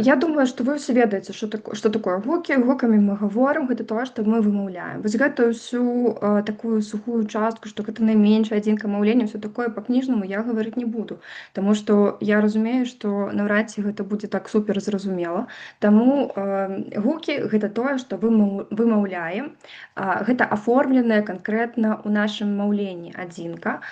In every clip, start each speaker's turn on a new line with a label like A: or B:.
A: Я думаю, што вы ўсе ведаеце, што такое гукі. Гукамі мы гаворым, гэта тое, што мы вымаўляем. Вось гэтую всю такую сухую частку, што гэта найменшая адзінка маўлення, всё такое, па-кніжнаму я гаварыць не буду. Таму што я разумею, што наўрад ці гэта будзе так супер зразумела. Таму гукі — гэта тое, што вымаўляем. Гэта аформленае канкрэтна ў нашым маўленні адзінка.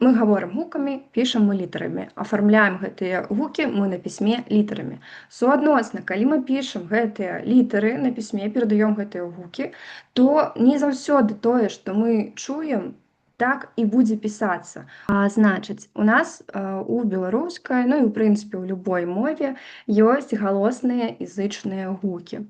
A: Мы гаворым гукамі, пішам мы літарамі. Афармляем гэтыя гукі мы на пісьме літарамі. Суадносна, калі мы пішам гэтыя літары на пісьме, перадаём гэтыя гукі, то не заўсёды тое, што мы чуем, так і будзе пісацца. Значыць, у нас у беларускай, ну і ў прынцыпе ў любой мове ёсць галосныя і зычныя гукі.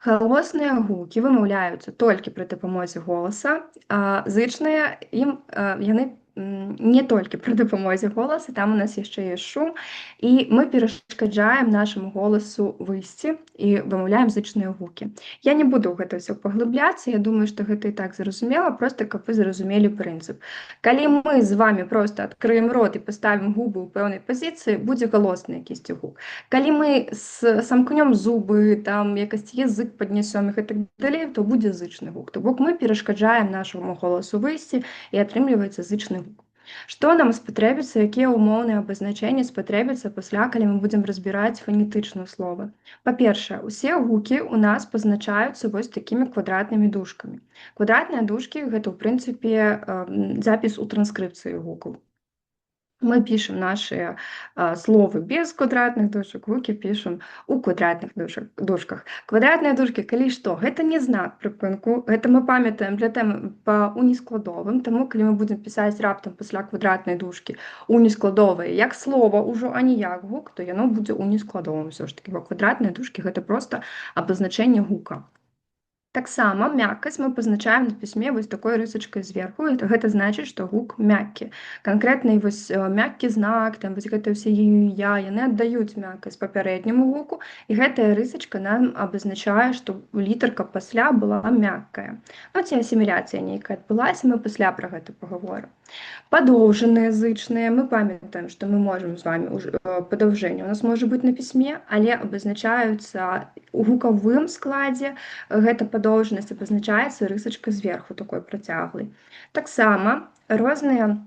A: Галосныя гукі вымаўляюцца толькі пры дапамозе голаса, а зычныя яны не толькі пры дапамозе голаса, там у нас яшчэ ёсць шум, і мы перашкаджаем нашаму голасу выйсці і вымаўляем зычныя гукі. Я не буду ў гэта ўсё паглыбляцца, я думаю, што гэта і так зразумела, просто каб вы зразумелі прынцып. Калі мы з вами просто адкрыем рот і паставім губы ў пэўнай пазіцыі, будзе галосны якісьці гук. Калі мы самкнём зубы, там якасці язык паднясём іх і так далей, то будзе зычны гук. То бок мы перашкаджаем нашаму голасу выйсці, і атрымліваецца зычны гук. Што нам спатрэбіцца, якія ўмоўныя абазначэнні спатрэбяцца пасля, калі мы будзем разбіраць фанетычна словы? Па-першае, усе гукі у нас пазначаюцца вось такімі квадратнымі дужкамі. Квадратныя дужкі — гэта, ў прынцыпе, запіс у транскрыпцыі гукаў. Мы пішам нашыя словы без квадратных дужак, гукі пішам у квадратных дужках. Квадратныя дужкі, калі што, гэта не знак прыпынку, гэта мы памятаем для тэмы па унескладовым, таму калі мы будзем пісаць раптам пасля квадратнай дужкі унескладовыя як слова ўжо, а не як гук, то яно будзе унескладовым ўсё ж такі, бо квадратныя дужкі — гэта проста абазначэнне гука. Таксама мяккасць мы пазначаем на пісьме вось такой рысачкай зверху. Гэта значыць, што гук мяккі. Канкрэтны вось мяккі знак, там вось гэта ўсе е, я, яны аддаюць мяккасць папярэдняму гуку, і гэтая рысачка нам абазначае, што літарка пасля была мяккая. Ну, ці асіміляцыя нейкая адбылася, мы пасля пра гэта пагаворым. Падоўжаныя зычныя, мы памятаем, што мы можам з вами падаўжэнне у нас можа быць на пісьме, але абазначаюцца у гукавым складзе, гэта падоўжанасць абазначаецца рысачка зверху такой працяглай. Таксама розныя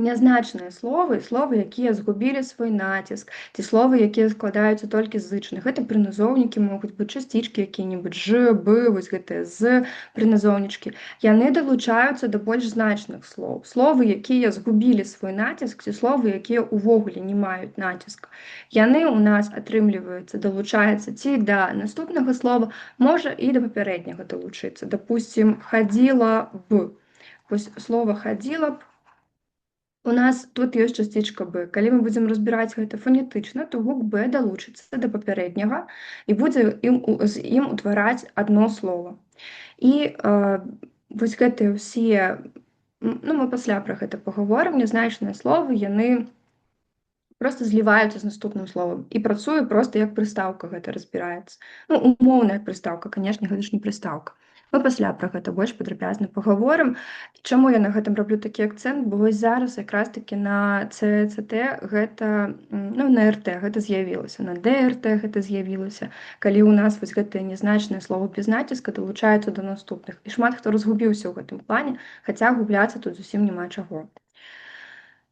A: нязначныя словы, словы, якія згубілі свой націск, ці словы, якія складаюцца толькі з зычных. Гэта прыназоўнікі могуць быць, часцічкі якія-небудзь, ж, б, вось гэтыя з прыназоўнічкі. Яны далучаюцца да больш значных слоў. Словы, якія згубілі свой націск, ці словы, якія ўвогуле не маюць націска. Яны ў нас атрымліваюцца, далучаюцца ці да наступнага слова, можа і да папярэдняга далучыцца. Допустим, «хадзіла б». Вось слова «хадзіла б», у нас тут ёсць часцічка б. Калі мы будзем разбіраць гэта фанетычна, то гук б далучыцца да папярэдняга і будзе з ім утвараць адно слово. І вось гэтыя ўсе, ну, мы пасля пра гэта пагаворым, нязначныя словы, яны просто зліваюцца з наступным словам і працуе просто як прыстаўка, гэта разбіраецца. Ну, умоўна як прыстаўка, канешне, гэта ж не прыстаўка. Мы пасля пра гэта больш падрабязна пагаворым. Чаму я на гэтым раблю такі акцэнт? Бо вось зараз якраз такі на ЦЦТ гэта, ну, на РТ гэта з'явілася, на ДРТ гэта з'явілася, калі ў нас вось гэтае нязначнае слово без націска далучаецца да наступных. І шмат хто разгубіўся ў гэтым плане, хаця губляцца тут зусім няма чаго.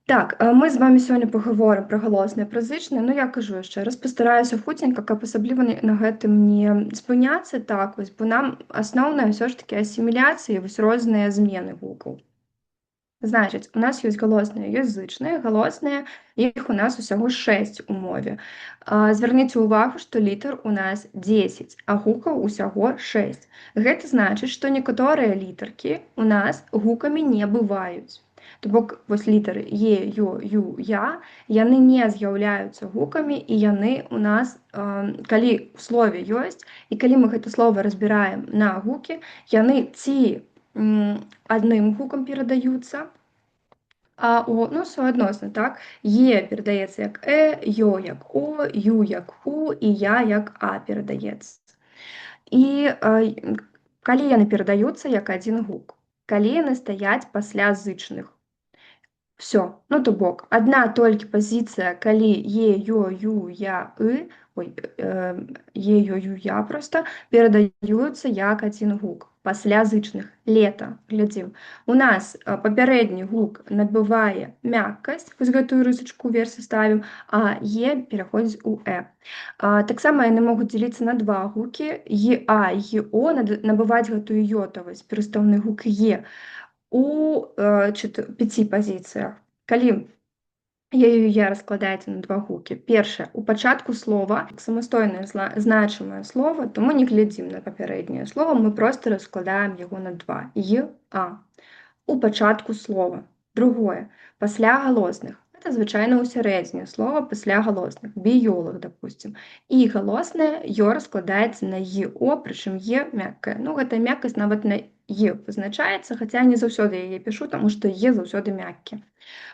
A: Так, мы з вами сёння пагаворым пра галосныя, пра зычныя. Ну, я кажу яшчэ раз, пастараюся хуценька, каб асабліва на гэтым не спыняцца так вось, бо нам асноўнае ўсё ж такі асіміляцыі, вось розныя змены гукаў. Значыць, у нас ёсць галосныя, ёсць зычныя. Галосныя, іх у нас усяго 6 у мове. Звярніце ўвагу, што літар у нас 10, а гукаў усяго 6. Гэта значыць, што некаторыя літаркі у нас гукамі не бываюць. То бок вось літары е, ё, ю, я, яны не з'яўляюцца гукамі, і яны у нас, калі ў слове ёсць, і калі мы гэта слово разбіраем на гукі, яны ці адным гукам перадаюцца, а о, ну, суадносна, так, е перадаецца як э, ё як о, ю як у і я як а перадаецца. І калі яны перадаюцца як адзін гук, калі яны стаяць пасля зычных. Всё. Ну, то бок, адна толькі пазіцыя, калі е, ё, ю, я, ы, ой, е, ё, ю, я проста перадаюцца як адзін гук. Пасля зычных. Лета. Глядзім. У нас папярэдні гук набывае мяккасць, вось гэтую рысачку ўверсе ставім, а е пераходзіць у э. Таксама яны могуць дзеліцца на два гукі: е, а, е, о, набываць гэтую йотавасць, перастаўны гук е у пяці пазіцыях. Калі е, ё, я раскладаецца на два гукі. Першае, у пачатку слова, самастойнае значымае слово, то мы не глядзім на папярэдняе слово, мы проста раскладаем яго на два. Е, а. У пачатку слова. Другое, пасля галосных. Это звычайна ў сярэдзіне слова пасля галосных. Біёлаг, допустим. І галоснае ё раскладаецца на е, о, прычым е мяккае. Ну, гэта мяккасць нават на е пазначаецца, хаця не заўсёды яе пішу, таму што е заўсёды мяккі.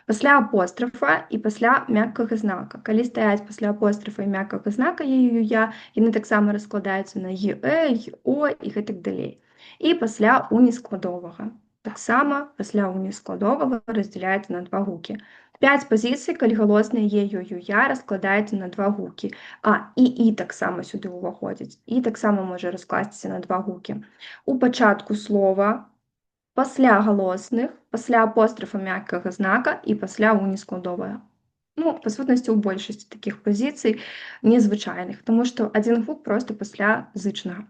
A: Пасля апострафа і пасля мяккага знака. Калі стаяць пасля апострафа і мяккага знака е, ю, я, яны таксама раскладаюцца на е, э, е, о і гэтак далей. І пасля унескладовага. Таксама пасля унескладовага раздзяляецца на два гукі. 5 пазіцый, калі галосныя е, ё, ю, я раскладаецца на два гукі. А, і таксама сюды ўваходзіць. І таксама можа раскласціся на два гукі. У пачатку слова, пасля галосных, пасля апострафа, мяккага знака і пасля унескладовага. Ну, па сутнасці, у большасці такіх пазіцый незвычайных, таму што адзін гук проста пасля зычнага.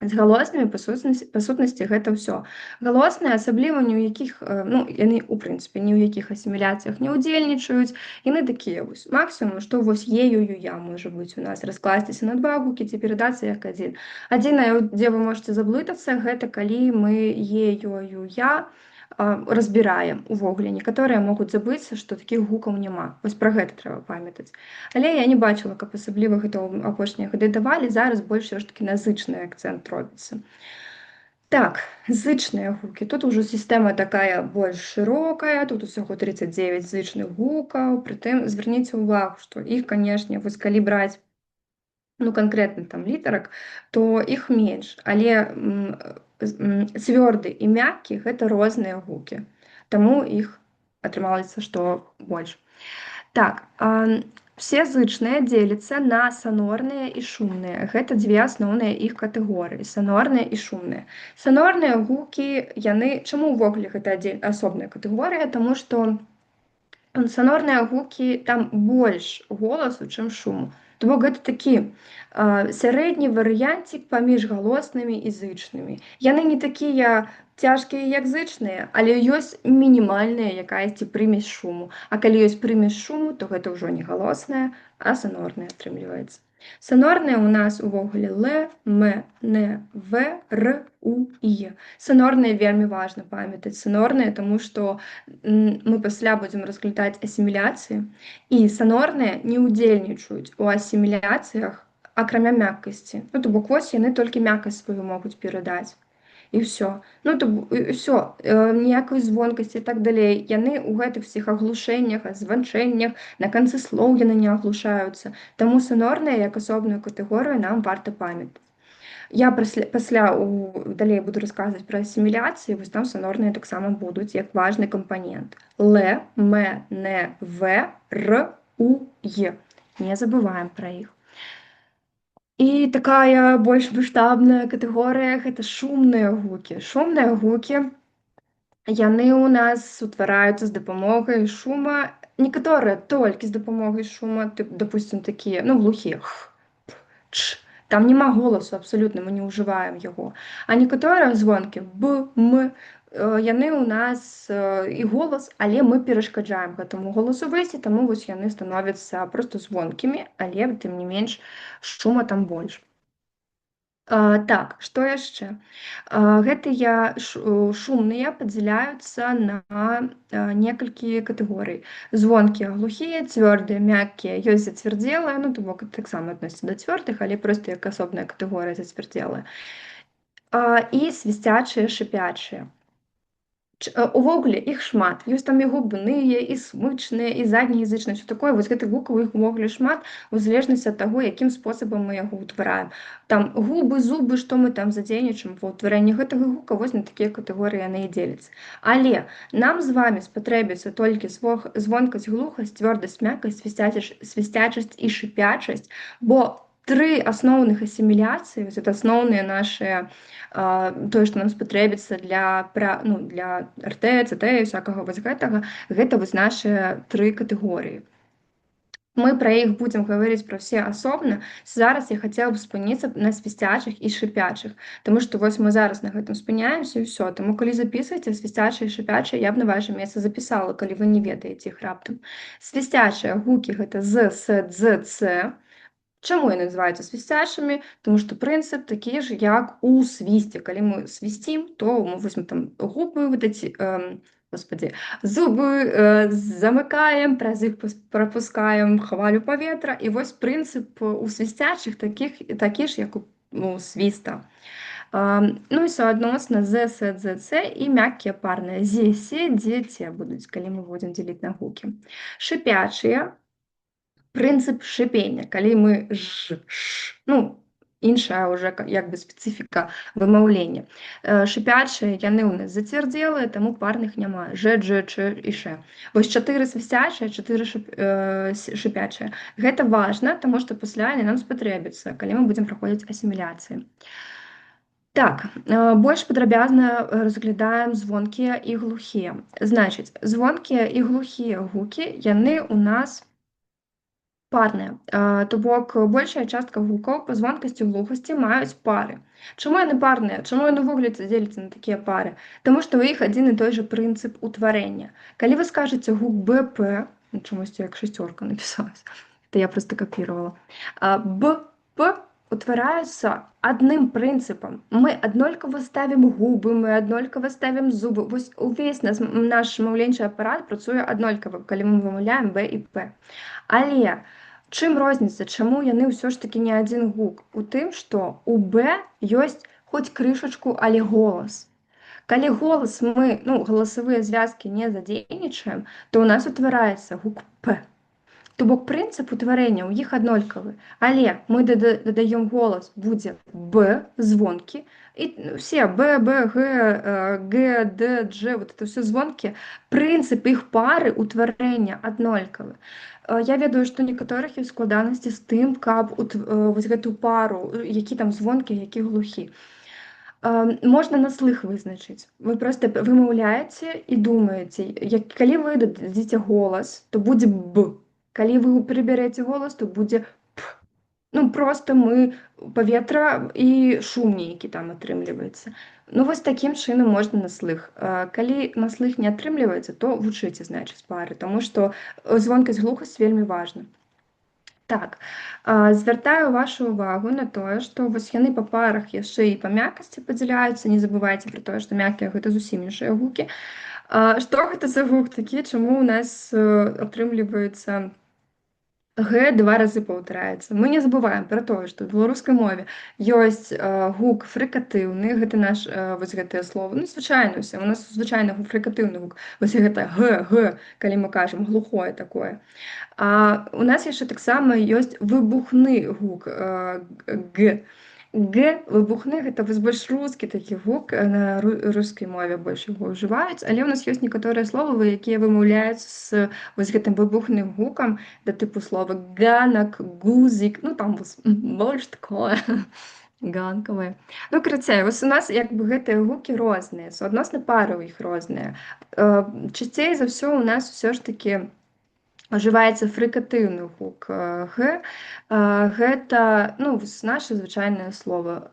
A: З галоснымі па сутнасці гэта ўсё. Галосныя асабліва ні ў якіх, ну, яны ў прынцыпе ні ў якіх асіміляцыях не ўдзельнічаюць. Яны такія вось максімум, што вось е, ё, ю, я можа быць у нас раскласціся на два гукі ці перадацца як адзін. Адзінае, дзе вы можаце заблытацца, гэта калі мы е, ё, ю, я разбіраем увогуле. Некаторыя могуць забыцца, што такіх гукаў няма. Вось пра гэта трэба памятаць. Але я не бачыла, каб асабліва гэта ў апошнія гады давалі, зараз больш усё ж такі на зычны акцэнт робіцца. Так, зычныя гукі. Тут ужо сістэма такая больш шырокая, тут усяго 39 зычных гукаў. Прытым звярніце ўвагу, што іх, канешне, вось калі браць, ну, канкрэтна там літарак, то іх менш, але цвёрды і мяккі — гэта розныя гукі. Таму іх атрымалася, што больш. Так, все зычныя дзеляцца на санорныя і шумныя. Гэта дзве асноўныя іх катэгорыі: санорныя і шумныя. Санорныя гукі, яны, чаму ўвогуле гэта асобная катэгорыя? Таму што санорныя гукі, там больш голасу, чым шуму. То бок гэта такі сярэдні варыянцік паміж галоснымі і зычнымі. Яны не такія цяжкія, як зычныя, але ёсць мінімальная якаясьці прымесь шуму. А калі ёсць прымесь шуму, то гэта ўжо не галосная, а санорная атрымліваецца. Санорныя ў нас увогуле л, м, н, в, р, у і е. Санорныя вельмі важна памятаць. Санорныя, таму што мы пасля будзем разглядаць асіміляцыі, і санорныя не ўдзельнічаюць у асіміляцыях, акрамя мяккасці. Ну, то бок вось яны толькі мяккасць сваю могуць перадаць. І ўсё. Ну, то ўсё, ніякай звонкасці і так далей. Яны ў гэтых всех аглушэннях, званчэннях, на канцы слоў яны не аглушаюцца. Таму санорныя як асобную катэгорыю нам варта памятаць. Я пасля далей буду расказваць пра асіміляцыі, вось там санорныя таксама будуць як важны кампанент. Л, М, Н, В, Р, У, Е. Не забываем пра іх. І такая больш маштабная катэгорыя — гэта шумныя гукі. Шумныя гукі, яны ў нас утвараюцца з дапамогай шума, некаторыя толькі з дапамогай шума, тып, допустим, такія, ну, глухія: х, п, ч. Там няма голасу абсалютна, мы не ўжываем яго. А некаторыя звонкія б, м, яны ў нас і голас, але мы перашкаджаем гэтаму голасу выйсці, таму вось яны становяцца проста звонкімі, але тым не менш шума там больш. Так, што яшчэ? Гэтыя шумныя падзяляюцца на некалькі катэгорый. Звонкія глухія, цвёрдыя, мяккія, ёсць зацвярдзелыя, ну, то бок таксама адносіцца да цвёрдых, але проста як асобная катэгорыя зацвярдзелая. І свісцячыя, шыпячыя. Увогуле іх шмат. Ёсць там і губныя, і смычныя, і заднеязычныя, всё такое. Вось гэтых гукаў іх увогуле шмат у залежнасці ад таго, якім спосабам мы яго ўтвараем. Там губы, зубы, што мы там задзейнічаем ва ўтварэнні гэтага гука, вось на такія катэгорыі яны і дзеляцца. Але нам з вамі спатрэбіцца толькі звонкасць, глухасць, цвёрдасць, мяккасць, свісцячасць і шыпячасць, бо тры асноўных асіміляцыі, вось это асноўныя нашыя, тое, што нам спатрэбіцца ну, для РТ, ЦТ і всякага вось гэтага, гэта вось нашыя тры катэгорыі. Мы пра іх будзем гаварыць пра ўсе асобна. Зараз я хацела б спыніцца на свісцячых і шыпячых, таму што вось мы зараз на гэтым спыняемся, і ўсё. Таму калі запісваеце свісцячыя і шыпячыя, я б на ваше месца запісала, калі вы не ведаеце іх раптам. Свісцячыя гукі — гэта з, с, дз, ц. Чаму яны называюцца свісцячымі? Таму што прынцып такі ж, як у свісце. Калі мы свісцім, то мы возьмем там губы, вот эти, господи, зубы замыкаем, праз іх прапускаем хвалю паветра. І вось прынцып у свісцячых такі ж, як у свіста. Ну і суадносна з, с, дз, ц і мяккія парныя з, с, дз, ц будуць, калі мы будзем дзеліць на гукі. Шыпячыя — прынцып шыпення, калі мы ж, ш, ну, іншая уже як бы спецыфіка вымаўлення. Шыпячыя яны ў нас зацвярдзелыя, таму парных няма. Ж, дж, ч і ш. Вось чатыры свісцячыя, чатыры шыпячыя. Гэта важна, таму што пасля яны нам спатрэбяцца, калі мы будзем праходзіць асіміляцыі. Так, больш падрабязна разглядаем звонкія і глухія. Значыць, звонкія і глухія гукі, яны у нас парныя. То бок большая частка гукаў па звонкасці, глухасці маюць пары. Чаму яны парныя? Чаму яны ўвогуле дзеляцца на такія пары? Таму што ў іх адзін і той жа прынцып утварэння. Калі вы скажаце гук БП, ну, чамусьці як шасцёрка напісалась, это я просто копировала. Б, П утвараюцца адным прынцыпам. Мы аднолькава ставім губы, мы аднолькава ставім зубы. Вось увесь наш маўленчы апарат працуе аднолькава, калі мы вымаўляем Б і П. Але чым розніца, чаму яны ўсё ж такі не адзін гук? У тым, што у Б ёсць хоць крышачку, але голас. Калі голас мы, ну, галасавыя звязкі не задзейнічаем, то ў нас утвараецца гук П. То бок прынцып утварэння ў іх аднолькавы, але мы дадаём голас, будзе Б звонкі, і все Б, Б, Г, Г, Д, Дж, вот это все звонкія, прынцып іх пары утварэння аднолькавы. Я ведаю, што некаторых ёсць складанасці з тым, каб вось гэтую пару, які там звонкі, які глухі. Можна на слых вызначыць. Вы просто вымаўляеце і думаеце, як, калі вы дадзіце голас, то будзе Б. Калі вы прыбярэце голас, то будзе П. Ну, просто мы паветра і шум нейкі там атрымліваецца. Ну, вось такім чынам можна на слых. Калі на слых не атрымліваецца, то вучыце, значыць, пары, таму што звонкасць, глухасць вельмі важна. Так, звяртаю вашу увагу на тое, што вось яны па парах яшчэ і па мяккасці падзяляюцца. Не забывайце пра тое, што мяккія — гэта зусім іншыя гукі. Што гэта за гук такі, чаму ў нас атрымліваецца Г два разы паўтараецца? Мы не забываем пра тое, што ў беларускай мове ёсць гук фрыкатыўны, гэта наш вось гэтае слово. Ну, звычайна ўсё, у нас звычайна фрыкатыўны гук. Вось гэта г, г, калі мы кажам, глухое такое. А у нас яшчэ таксама ёсць выбухны гук г. Г выбухны — гэта вось больш рускі такі гук, на рускай мове больш яго ўжываюць, але ў нас ёсць некаторыя словы, якія вымаўляюцца з вось гэтым выбухным гукам, да тыпу слова ганак, гузік, ну, там вось больш такое ганкавае. Ну, карацей, вось у нас як бы гэтыя гукі розныя, суадносна пары ў іх розныя. Часцей за ўсё у нас усё ж такі ужываецца фрыкатыўны гук г. Гэта, ну, наше звычайнае слово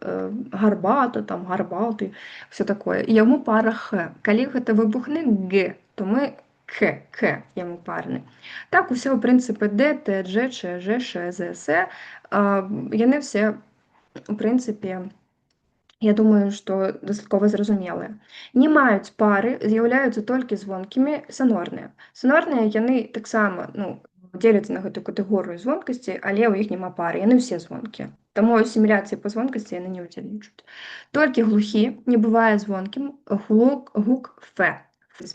A: гарбата, там гарбаты, всё такое. І яму пара х. Калі гэта выбухны г, то мы к, к яму парны. Так, усе ў прынцыпе д, т, дж, ч, ж, ш, з, с, яны все, у прынцыпе, я думаю, што дастаткова зразумелыя. Не маюць пары, з'яўляюцца толькі звонкімі санорныя. Санорныя яны таксама, ну, дзеляцца на гэтую катэгорыю звонкасці, але ў іх няма пары, яны ўсе звонкія. Таму асіміляцыі па звонкасці яны не ўдзельнічаюць. Толькі глухі, не бывае звонкім гук ф.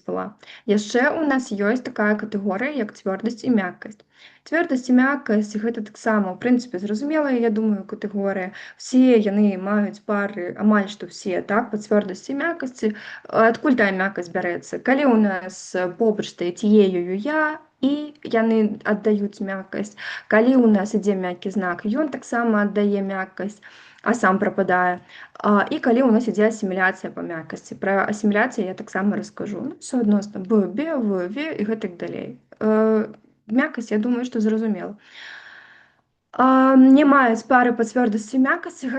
A: Была. Яшчэ у нас ёсць такая катэгорыя, як цвёрдасць і мяккасць. Цвёрдасць і мяккасць — гэта таксама, ў прынцыпе, зразумелая, я думаю, катэгорыя. Усе яны маюць пары, амаль што ўсе, так, па цвёрдасці і мяккасці. Адкуль тая мяккасць бярэцца? Калі ў нас побач стаіць е, ю, я, і яны аддаюць мяккасць. Калі ў нас ідзе мяккі знак, ён таксама аддае мяккасць, а сам прападае. І калі ў нас ідзе асіміляцыя па мяккасці. Пра асіміляцыю я таксама раскажу. Ну, всё адносна б, б, в, в і гэтак далей. Мяккасць, я думаю, што зразумела. Не маюць пары па цвёрдасці, мяккасці,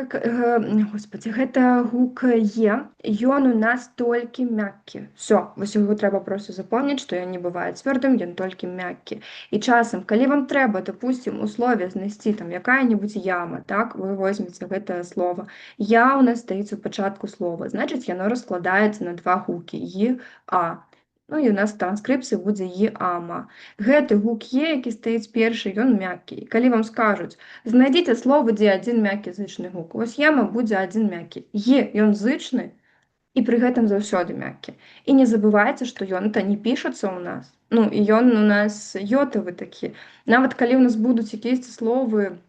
A: господи, гэта гук е, ён у нас толькі мяккі. Всё, вось яго трэба просто запомніць, што ён не бывае цвёрдым, ён толькі мяккі. І часам, калі вам трэба, допустим, у слове знайсці там якая-нибудь яма, так, вы возьмеце гэтае слово. Я у нас стаіць у пачатку слова, значыць, яно раскладаецца на два гукі: е, а. Ну і у нас транскрыпцыя будзе е-ама. Гэты гук е, які стаіць першы, ён мяккі. Калі вам скажуць: «Знайдзіце слово, дзе адзін мяккі зычны гук». Вось яма будзе адзін мяккі. Е, ён зычны і пры гэтым заўсёды мяккі. І не забывайце, што ён-то не пішацца ў нас. Ну і ён у нас йотавы такі. Нават калі ў нас будуць якісьці словы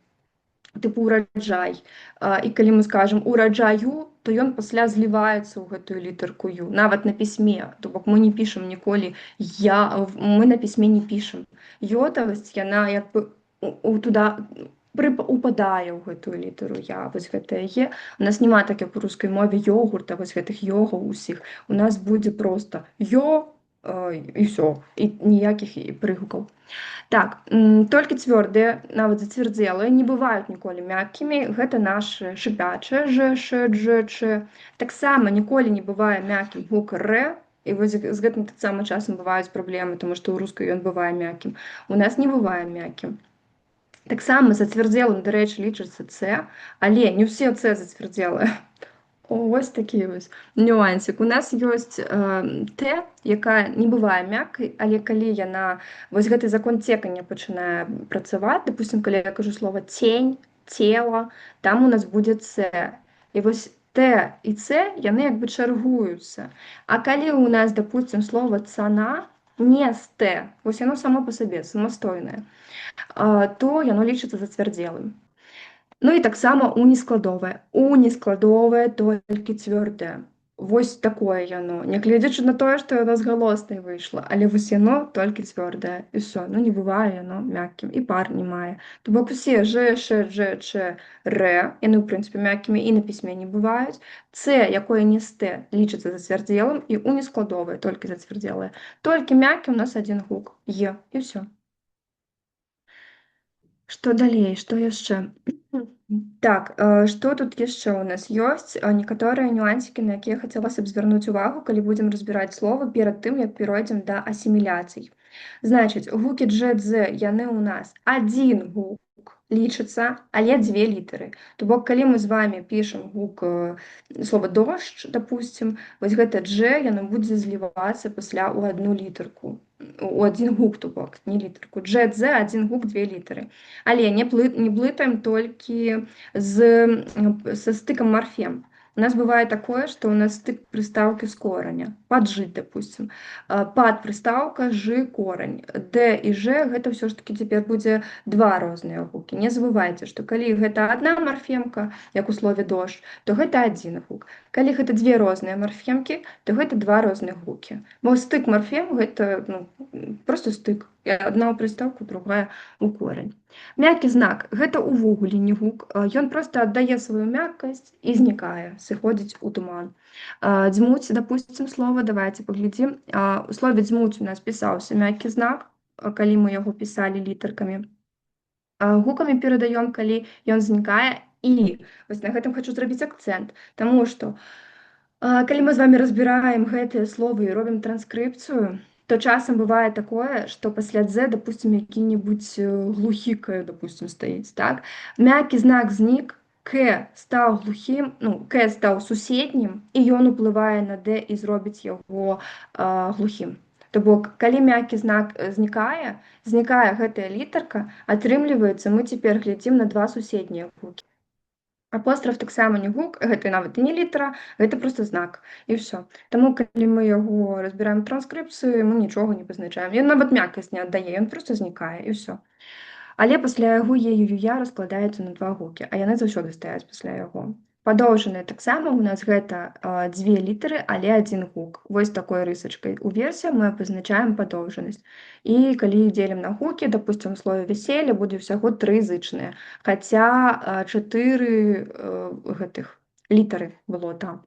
A: тыпу ураджай, і калі мы скажам ураджаю, то ён пасля зліваецца ў гэтую літарку ю, нават на пісьме. То бок мы не пішам ніколі я, мы на пісьме не пішам. Йотавасць, яна як бы туда упадае ў гэтую літару я, вось гэтае е. У нас няма так, як у рускай мове йогурта, вось гэтых йогаў усіх. У нас будзе просто йо, і всё, і ніякіх і прыгукаў. Так, толькі цвёрдыя, нават зацвярдзелыя, не бываюць ніколі мяккімі. Гэта нашы шыпячыя ж, ш, дж, ч. Таксама ніколі не бывае мяккім гук р. І вось з гэтым таксама часам бываюць праблемы, тому што ў рускай ён бывае мяккім. У нас не бывае мяккім. Таксама зацвярдзелым, дарэчы, лічыцца С, але не ўсе С зацвярдзелыя. Ось такі вось нюансик. У нас ёсць Т, якая не бывае мяккай, але калі яна, вось гэты закон цекання пачынае працаваць, допустим, калі я кажу слова цень, цела, там у нас будзе С. І вось Т і С, яны як бы чаргуюцца. А калі у нас, допустим, слова цана не з Т, вось яно само па сабе, самастойнае, то яно лічыцца зацвярдзелым. Ну і таксама у нескладовае. У нескладовае толькі цвёрдае. Вось такое яно. Нягледзячы на тое, што яно з галоснай выйшла, але вось яно толькі цвёрдае. І всё, ну не бывае яно мяккім і пар не мае. То бок усе ж, ш, дж, ч, р, яны ў прынцыпе мяккімі і на пісьме не бываюць. Ц, якое не з Т, лічыцца зацвярдзелым, і у нескладовае толькі зацвярдзелае. Толькі мяккі у нас адзін гук е, і всё. Што далей, што яшчэ? Так, што тут яшчэ ў нас ёсць? Некаторыя нюансікі, на якія хацелася б звярнуць увагу, калі будзем разбіраць словы перад тым, як перайдзем да асіміляцый. Значыць, гукі дж, дз, яны ў нас адзін гук лічыцца, але дзве літары. То бок, калі мы з вами пішам гук слова дождж, допустим, вось гэта дж, яно будзе злівацца пасля ў адну літарку, у адзін гук, то бок, не літарку. Дж, дз, адзін гук, дзве літары. Але не блытаем толькі са стыкам марфем. У нас бывае такое, што ў нас стык прыстаўкі з кораня. Паджыць, допустим. Пад прыстаўка, жы корань. Д і ж — гэта ўсё ж такі цяпер будзе два розныя гукі. Не забывайце, што калі гэта адна марфемка, як у слове дождж, то гэта адзін гук. Калі гэта дзве розныя марфемкі, то гэта два розных гукі. Бо стык марфем — гэта, ну, просто стык. Адна ў прыстаўку, другая ў корань. Мяккі знак — гэта ўвогуле не гук. Ён проста аддае сваю мяккасць і знікае, сыходзіць у туман. Дзьмуць, допустим, слова, давайте паглядзім. У слове дзьмуць у нас пісаўся мяккі знак, калі мы яго пісалі літаркамі. Гукамі перадаём, калі ён знікае. І вось на гэтым хачу зрабіць акцэнт, таму што калі мы з вами разбіраем гэтыя словы і робім транскрыпцыю, то часам бывае такое, што пасля дзе, допустим, які-небудзь глухі к, допустим, стаіць, так? Мяккі знак знік, к стаў глухім, ну, к стаў суседнім, і ён уплывае на д і зробіць яго глухім. То бок, калі мяккі знак знікае, знікае гэтая літарка, атрымліваецца, мы цяпер глядзім на два суседнія гукі. Апостраф таксама не гук, гэта нават і не літара, гэта проста знак, і ўсё. Таму калі мы яго разбіраем, транскрыпцыю, мы нічога не пазначаем. Ён нават мяккасць не аддае, ён проста знікае, і ўсё. Але пасля яго е, ю, я раскладаецца на два гукі, а яны заўсёды стаяць пасля яго. Падоўжаныя таксама у нас гэта дзве літары, але адзін гук. Вось такой рысачкай уверсе мы абазначаем падоўжанасць. І калі дзелім на гукі, допустим, у слове «вяселле» будзе ўсяго тры зычныя, хаця чатыры гэтых літары было там.